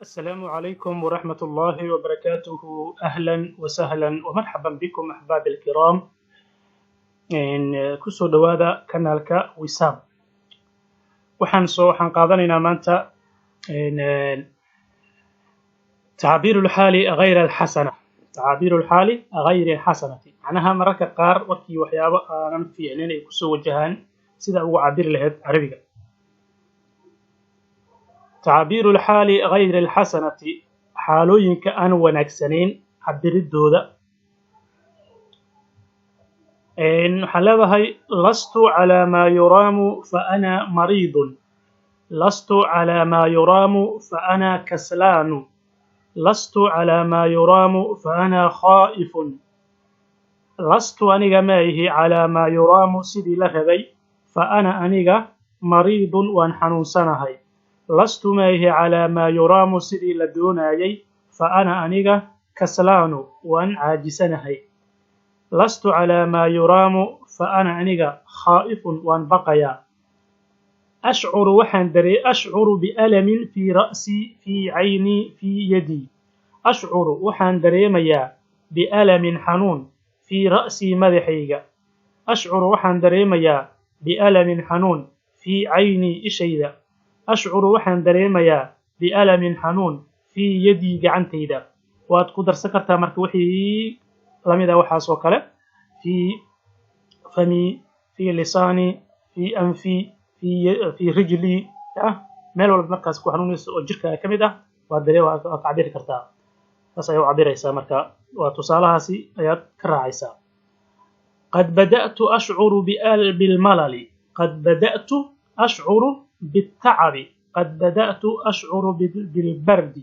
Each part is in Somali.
السلام عليكم ورحمة الله وبركاته. أهلا وسهلا ومرحبا بكم أحبابي الكرام. Kusoo dhawaada kanaalka Wisaam. Waxaan qaadanaynaa maanta تعابير الحال غير الحسنة، تعابير الحال غير الحسنة, macnaha mararka qaar markii waxyaabo aanan fiicnayn ay kusoo wajahaan, sida ugu cabiri lahayd Carabiga. تعابير الحال غير الحسنة, xaalooyinka aan wanaagsanayn cabiridooda. Waxaan leedahay: لست على ما يرام فأنا مريض، لست على ما يرام فأنا كسلان، لست على ما يرام فأنا خائف. لست aniga ma ihi, على ما يرام sidii la rabay, فأنا aniga مريض waan xanuunsanahay. لست ma ihi, على ما يرام sidii la doonayay, فأنا aniga كسلان waan caajisanahay. لست على ما يرام فأنا aniga خائف waan baqayaa. أشعر waxaan daree أشعر بألم في رأسي، في عيني، في يدي. أشعر waxaan dareemayaa, بألم xanuun, في رأسي madaxayga. أشعر waxaan dareemayaa, بألم xanuun, في عيني ishayda. أشعر waxaan dareemayaa, بألم xanuun, في يدي gacantayda. Waad ku darsan kartaa marka wixii lamid ah waxaas oo kale: في فمي، في لساني، في أنفي، في رجلي. Meel walba markaas ku xanuunayso oo jirkaaga ka mid ah waad cabiri kartaa. Saas ayaa u cabiraysaa. Marka waa tusaalahaasi ayaad ka raacaysaa. قد بدأت أشعر بالملل، قد بدأت أشعر بالتعب، قد بدأت أشعر بالبرد.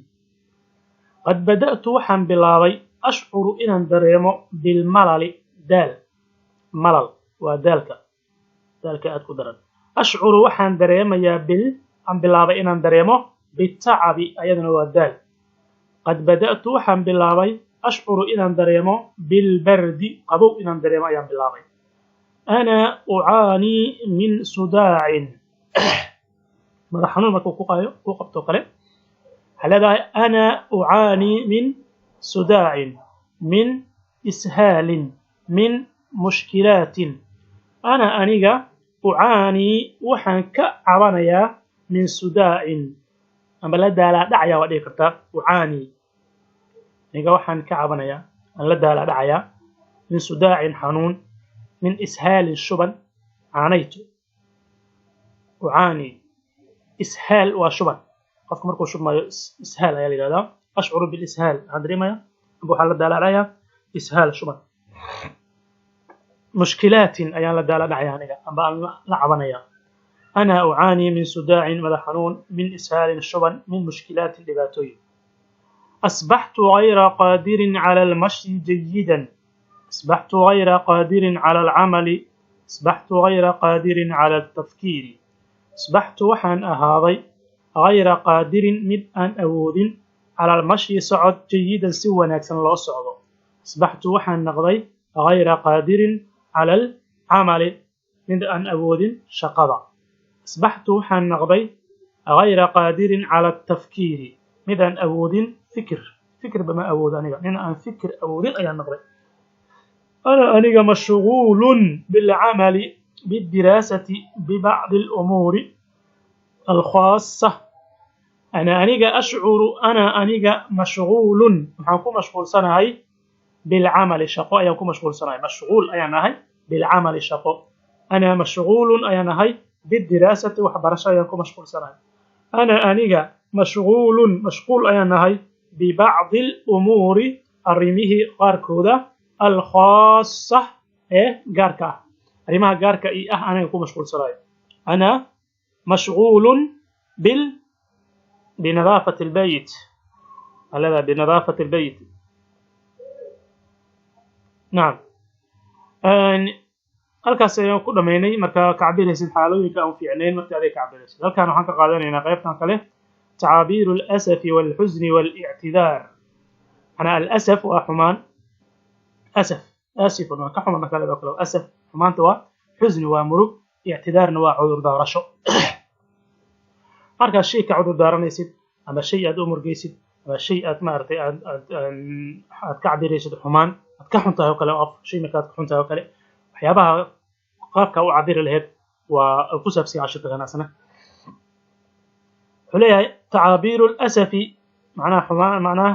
قد بدأت waxaan bilaabay, أشعر inaan dareemo, بالملل daal. ملل waa daalka, daalka aad ku daran. أشعر waxaan dareemayaa بال aan bilaabay inaan dareemo, بالتعب ayaduna waa daal. قد بدأت waxaan bilaabay, أشعر inaan dareemo, بالبرد qabow inaan dareemo ayaan bilaabay. أنا أعاني من صداع. Madax xanuun markuu ku qayo ku qabto kale, waxaa leedahay: أنا أعاني من صداع، من إسهال، من مشكلات. أنا aniga, أعاني waxaan ka cabanayaa, من صداع ama la daalaa dhacaya waa dhihi kartaa. أعاني aniga waxaan ka cabanayaa, aan la daalaa dhacayaa, من صداع xanuun, من إسهال shuban. عانيت, أعاني, إسهال waa shuban. Qofka markuu shubmayo إسهال ayaa la yidhahdaa. أشعر بالإسهال waxaan dareemayaa amba waxaan la daalaa dhacayaa إسهال shuban. مشكلات ayaan la daalaa dhacaya aniga amba aan la cabanaya. أنا أعاني من صداع madax xanuun, من إسهال shuban, من مشكلات dhibaatooyin. أصبحت غير قادر على المشي جيدا، أصبحت غير قادر على العمل، أصبحت غير قادر على التفكير. أصبحت waxaan ahaaday, غير قادر mid aan awoodin, على المشي socod, جيدا si wanaagsan loo socdo. أصبحت waxaan noqday, غير قادر على العمل mid aan awoodin shaqada. أصبحت waxaan noqday, غير قادر على التفكير mid aan awoodin fikir. Fikirba ma awoodo aniga, nin aan fikir awoodin ayaan noqday. أنا aniga مشغول بالعمل، بالدراسة، ببعض الأمور الخاصة. أنا aniga أشعر, أنا aniga مشغول waxaan ku mashquulsanahay, بالعمل shaqo ayaan ku mashquulsanahay. مشغول ayaan ahay, بالعمل shaqo. أنا مشغول ayaan ahay, بالدراسة waxbarasho ayaan ku mashquulsanahay. أنا aniga مشغول mashquul ayaan ahay, ببعض الأمور arrimihii qaarkooda, الخاصة ee gaarka ah, arrimaha gaarka ii ah aniga ku mashquulsanahay. أنا مشغول بنظافة البيت alada بنظافة البيت. نعم, halkaas ayaan ku dhamaynay. Marka ka cabiraysid xaalooyinka aan fiicnayn marka aday ka cabiraysid, halkan waxaan ka qaadanaynaa qaybtan kale: تعابير الأسف والحزن والاعتذار. macnaa الأسف waa xumaan, أسف آسف waa ka xumaan marka leedahay kale أسف xumaanta waa, حزن waa murug, اعتذار na waa cudur daarasho. Markaad shay ka cudur daaranaysid Ama shay aad u murgaysid ama shay aad maaragtay aad ka cabiraysid xumaan, aad ka xun tahay oo kale, of shay markaad ka xun tahay oo kale, waxyaabaha qaabka u cabiri lahayd waa ku saabsan cashirka ganacsana. Wuxuu leeyahay tacaabiiru alasafi, macnaha xumaan, macnaha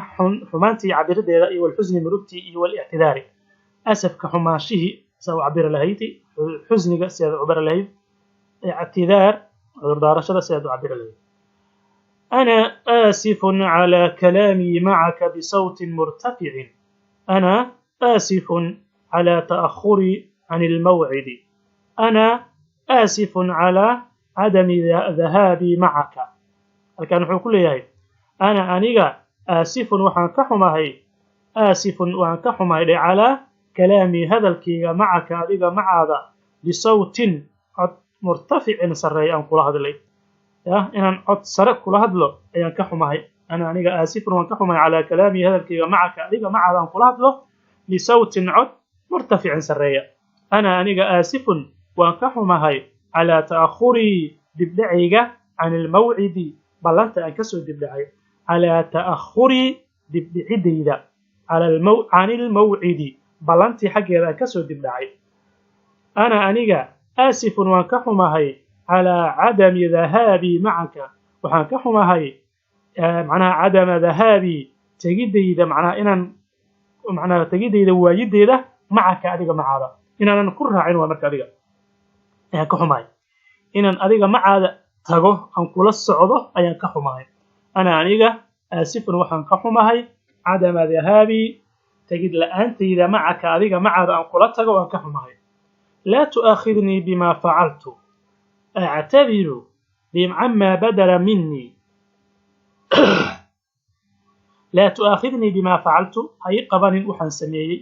xumaantii cabirideeda, iyo walxusni murugtii, iyo walictidaari, asafka xumaanshihii saa u cabiri lahayd, xusniga sidaad u cabiri lahayd, ictidaar cudurdaarashada sidaad u cabiri lahayd. أنا آسف على كلامي معك بصوت مرتفع. أنا آسف على تأخري عن الموعد. أنا آسف على عدم ذهابي معك. Halkan wuxuu ku leeyahay: أنا aniga, آسف waxaan ka xumahay, آسف waan ka xumahay dhe, على كلامي hadalkayga, معك adiga macaada, بصوت cod, مرتفع sarreeya aan kula hadlay. Ya inaan cod sare kula hadlo ayaan ka xumahay. أنا aniga, آسف waan ka xumahay, على كلامي hadalkayga, معك adiga macaada aan kula hadlo, بصوت cod, مرتفع sarreeya. أنا aniga, آسف waan ka xumahay, على تأخري dibdhacayga, عن الموعد ballanta aan kasoo dibdhacay, على تأخري dibdhicidayda, عن الموعد ballantii xaggeeda aan kasoo dibdhacay. أنا aniga, آسف waan ka xumahay, على عدم ذهابي معك waxaan ka xumahay macnaha عدم ذهابي tegidayda, macnaha inaan macnaha tegidayda waayideyda, معك adiga macaada inaanan ku raacin waa marka adiga ayaan ka xumahay. Inaan adiga macaada tago aan kula socdo ayaan ka xumahay. أنا aniga, آسف waxaan ka xumahay, عدم ذهابي tegid la'aantayda, معك adiga macaada aan kula tago waan ka xumahay. لا تؤاخذني بما فعلت. أعتذر عما بدر مني. لا تؤاخذني بما فعلت ha ii qabanin waxaan sameeyey.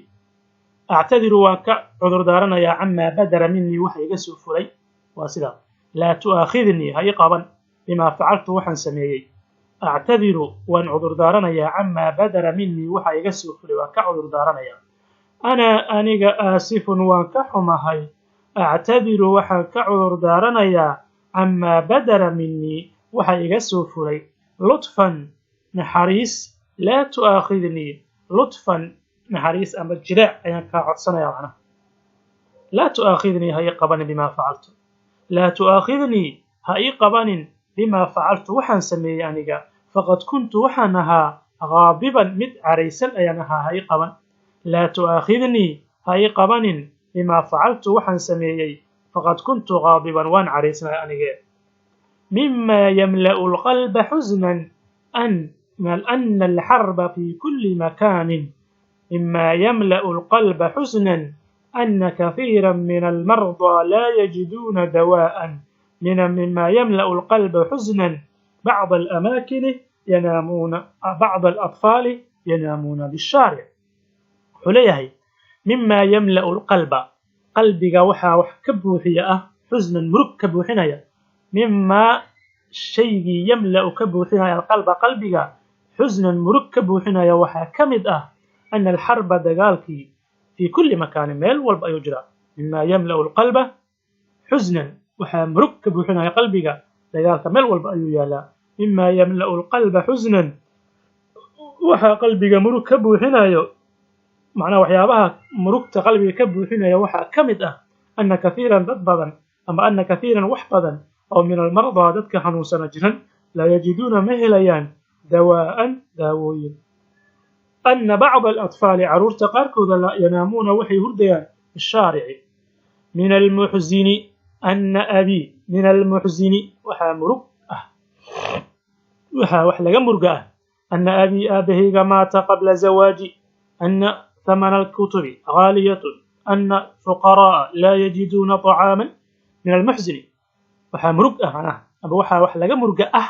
أعتذر waan ka cudur daaranayaa, عما بدر مني waxa iga soo fulay. Waa sidaa: لا تؤاخذني ha ii qaban, بما فعلت waxaan sameeyey. أعتذر waan cudur daaranayaa, عما بدر مني waxa iga soo fulay waan ka cudur daaranayaa. أنا aniga, آسف waan ka xumahay, أعتذر waxaan ka cudur daaranayaa, عما بدر مني waxa iga soo fulay. لطفا naxariis, لا تؤاخذني. لطفا naxariis ama jileec ayaan kaa codsanaya macnaha. لا تؤاخذني ha ii qabanin, بما فعلت. لا تؤاخذني ha ii qabanin, بما فعلت waxaan sameeyey aniga. فقد كنت waxaan ahaa, غاضبا mid caraysan ayaan ahaa. Ha ii qaban. لا تؤاخذني ha ii qabanin, بما فعلت waxaan sameeyey. فقد كنت غاضبا waan caraysnay anige. مما يملأ القلب حزنا أن الحرب في كل مكان. مما يملأ القلب حزنا أن كثيرا من المرضى لا يجدون دواء. مما يملأ القلب حزنا بعض الأماكن ينامون، بعض الأطفال ينامون بالشارع. Wuxuu leeyahay: مما يملأ القلب qalbiga waxaa wax ka buuxiya ah, حزنا murug ka buuxinaya. مما shaygii, يملأ ka buuxinaya, القلب qalbiga, حزنا murug ka buuxinaya waxaa ka mid ah, أن الحرب dagaalkii, في كل مكان meel walba ayuu jiraa. مما يملأ القلب حزنا waxaa murug ka buuxinaya qalbiga dagaalka meel walba ayuu yaalaa. مما يملأ القلب حزنا waxaa qalbiga murug ka buuxinayo, macnaha waxyaabaha murugta qalbiga ka buuxinaya waxaa ka mid ah, أن كثيرا dad badan, ama أن كثيرا wax badan oo, من المرضى dadka xanuunsana jiran, لا يجدون ma helayaan, دواء daawooyin. أن بعض الأطفال caruurta qaarkooda, لا ينامون waxay hurdayaan, بالشارع. من المحزن أن أبي. من المحزن waxaa murug ah, waxaa wax laga murga ah, أن أبي aabahayga, مات قبل زواجي. أن ثمن الكتب غالية. أن فقراء لا يجدون طعاما. من المحزن waxaa murug ah macnaha ama waxaa wax laga murga ah,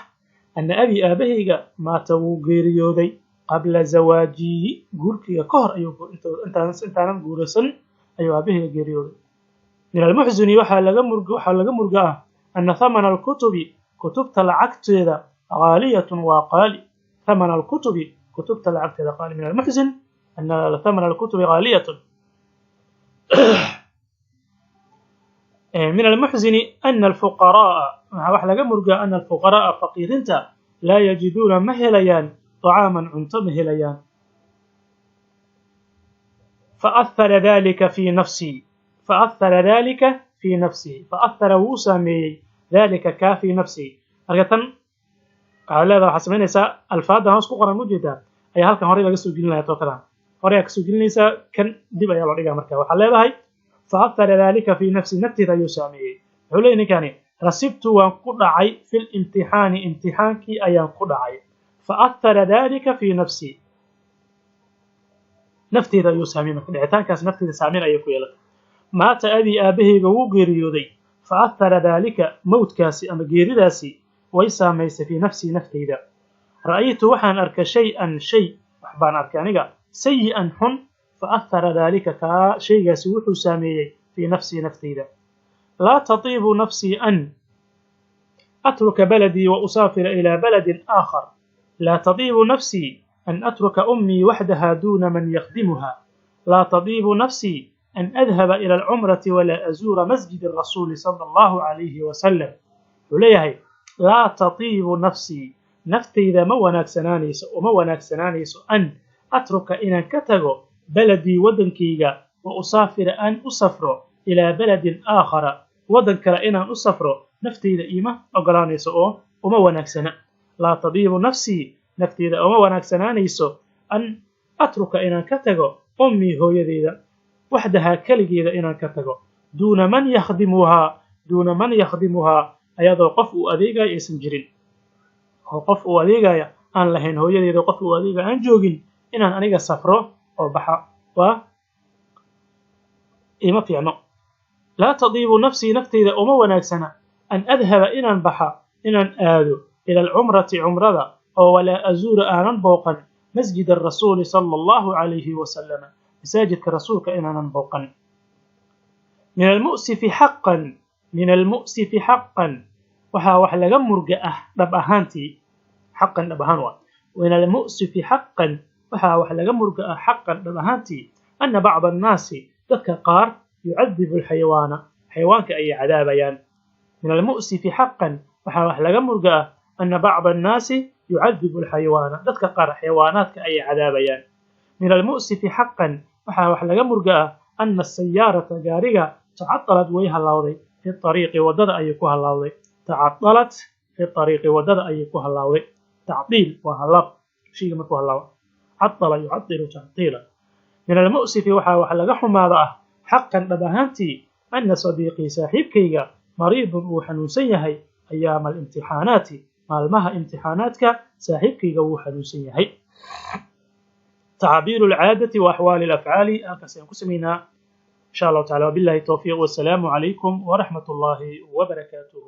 أن أبي aabahayga, مات wuu geeriyooday, قبل زواجي guurkayga ka hor ayuu intaanan guursan ayuu aabahayga geeriyooday. من المحزن waxaa laga murga ah, أن ثمن الكتب kutubta lacagteeda, غالية waa qaali. ثمن الكتب kutubta lacagteeda qaali. من المحزن أن ثمن الكتب غالية. من المحزن أن الفقراء waxaa wax laga murgaa, أن الفقراء faqiirinta, Laa yajiduuna, ma helayaan, طعاما, cunto ma helayaan. فأثر ذلك في نفسي، فأثر ذلك في نفسي، فأثر wuu saameeyey، ذلك kaa، في نفسي. Marka tan waxaa leedahay, waxaa samaynaysaa alfaadan hoos ku qoran ujeedaa ayaa halkan horey laga soo gelinaya. Tookadan hore ayaa kasoo gelinaysaa, kan dib ayaa loo dhigaa. Marka waxaa leedahay فأثر ذلك في نفسي, nafteeda ayuu saameeyey. Wuxuu leeyahy ninkani: رسبت, waan ku dhacay, في الامتحان, imtixaankii ayaan ku dhacay. فأثر ذلك في نفسي, nafteeda ayuu saameeyey. Marka dhicitaankaas nafteeda saameyn ayay ku yeelatay. مات أبي, aabahayga wuu geeriyooday. فأثر ذلك, mowdkaasi ama geeridaasi way saamaysay, في نفسي, nafteyda. رأيت, waxaan arkay, شيئا, shay, wax baan arkay aniga, سيئا, xun. فأثر ذلك, kaa shaygaasi wuxuu saameeyey, في نفسي, nafteyda. لا تطيب نفسي أن أترك بلدي وأسافر إلى بلد آخر. لا تطيب نفسي أن أترك أمي وحدها دون من يخدمها. لا تطيب نفسي أن أذهب إلى العمرة ولا أزور مسجد الرسول صلى الله عليه وسلم. Wuxuu لا تطيب نفسي, nafteyda ma wanaagsanaanayso, uma wanaagsanaanayso, أن أترك, inaan ka tago, بلدي, waddankayga, وأسافر, aan u safro, إلى بلد آخر, waddan kale inaan u safro nafteyda iima ogolaanayso oo uma wanaagsana. لا تطيب نفسي, nafteyda uma wanaagsanaanayso, أن أترك, inaan ka tago, أمي, hooyadeyda, وحدها, keligeeda inaan ka tago, دون من يخدمها، دون من يخدمها, ayadoo qof uu adeegayo aysan jirin, oo qof uu adeegaya aan lahayn, hooyadeeda qof uu adeegaya aan joogin, inaan aniga safro oo baxa waa ima fiicno. لا تطيب نفسي, nafteyda uma wanaagsana, أن أذهب, inaan baxa, inaan aado, إلى العمرة, cumrada oo, ولا أزور, aanan booqan, مسجد الرسول صلى الله عليه وسلم, masaajidka rasuulka inaanan booqan. من المؤسف حقا، من المؤسف حقا, waxaa wax laga murga ah dhab ahaantii. حقا, dhab ahaan waa. من المؤسف حقا, waxaa wax laga murga ah, حقا, dhab ahaantii, أن بعض الناس, dadka qaar, يعذب الحيوان, xayawaanka ayay cadaabayaan. من المؤسف حقا, waxaa wax laga murga ah, أن بعض الناس يعذب الحيوان, dadka qaar xayawaanaadka ayay cadaabayaan. من المؤسف حقا, waxaa wax laga murga ah, أن السيارة, gaariga, تعطلت, way hallawday, في الطريق, waddada ayay ku hallawday. تعطلت في الطريق, waddada ayay ku hallawday. تعطيل waa hallaab, shayga markuu hallaabo. عطل يعطل تعطيلا. من المؤسف, waxaa wax laga xumaada ah, حقا, dhab ahaantii, أن صديقي, saaxiibkayga, مريض, uu xanuunsan yahay, أيام الامتحانات, maalmaha imtixaanaadka saaxiibkayga wuu xanuunsan yahay. تعابير العادة وأحوال الأفعال halkaas ayaan ku samaynaa إن شاء الله تعالى. وبالله التوفيق، والسلام عليكم ورحمة الله وبركاته.